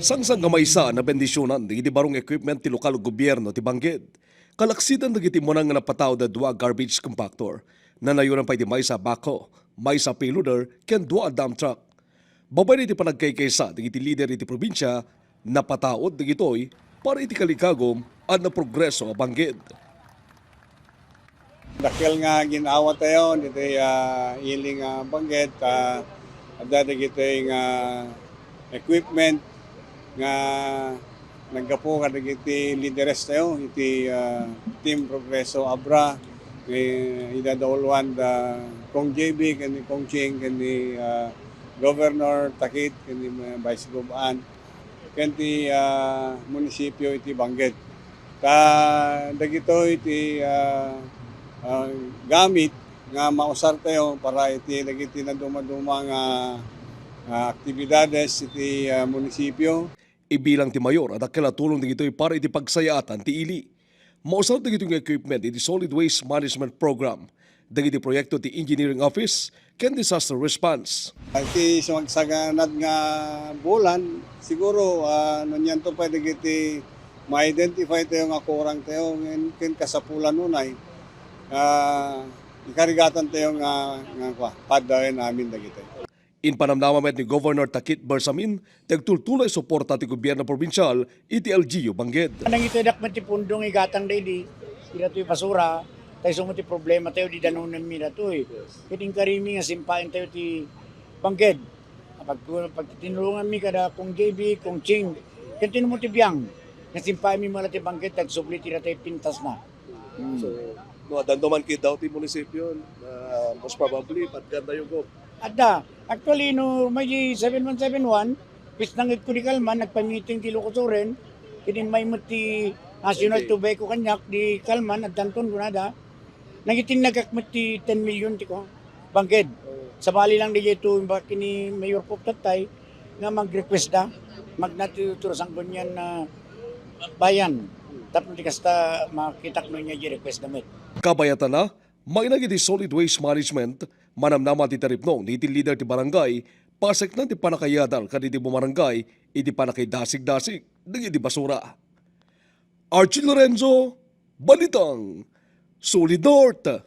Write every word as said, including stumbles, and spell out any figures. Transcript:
Sangsangamaysa a nabendisionan dagiti barong equipment ti lokal a gobierno ti Bangged. Kalaksidan dagiti umuna nga napataud a dua a garbage compactor. Nanayonan pay ti maysa a backhoe, maysa a payloader, ken dua a dump truck. Babaen iti panagkaykaysa dagiti lider iti probinsia, napataud dagitoy para iti kalikagum a naprogreso a Bangged. Dakkel nga gin-awa tayo ditoy, ah, ili nga Bangged, ah, adda dagitoy nga equipment nga naggapu kadagiti lideres tayo iti, ah, Team Progreso Abra, eh, ida dauluan da Kong J B ken ni Kong Ching ken ni, ah, Governor Takit ken ni, ah, Vice Gov Ann ken ti, ah, munisipyo iti Bangged. Ta dagitoy iti, ah, ah, gamit nga mausar tayo para iti dagiti nadumaduma nga, ah, aktibidades iti, ah, munisipyo. Ibilang ti mayor a dakkel a tulong dagitoy para iti pagsayaatan ti ili. Mausar dagitoy nga equipment iti Solid Waste Management Program, dagiti proyekto ti Engineering Office, ken Disaster Response. Iti sumagsaganad nga bulan, siguro, ah, nunianto pay dagiti ma-identify tayo nga kurang tayo, ken, ken kasapulan unay, ah, ikarigatan tayo nga, nga, kwa, paddaen amin dagiti. Impanamnama met ni Governor Takit Bersamin ti agtultuloy a suporta ti gobierno probinsial iti L G U Bangged. Nangitedak met ti pundo nga igatang daydi, ira toy basura, tay isu met ti problema tayo, di danonenmi datoy. Ket inkarimi nga simpaen tayo ti Bangged. Pag-, pagtitinulonganmi kada Kong J B, Kong Ching, ken ti numo ti biang, nga simpaenmi met la ti Bangged, tagsubli ti ira tay pintasna. Hmm. So, no, adda man kiddaw ti munisipyo, ah, most probably, padkan tayo, Gov. Adda. Actually, no, may seven one seven one, pis nangegko di Calman, nagpa-meeting ti Ilocos Sur, ken immay met ti National Tobacco kaniak, di Calman, addanton kunada. Nangitinnagak met ti ten million ti ko, Bangged. Sabali lang di ito, imbag ni Mayor Pope tattay, nga mag-request da, magna ti Turo Sangguniang, ah, Bayan. Tapno di kasta makitak no nya di request da met. Kabayatan na, mainag iti solid waste management, manamnama ti taripnong iti leader ti barangay, paseknan ti pannakayadal kadagiti bumarangay iti pannakaidasig-dasig dagiti basura. Archie Lorenzo, Balitang Solid North.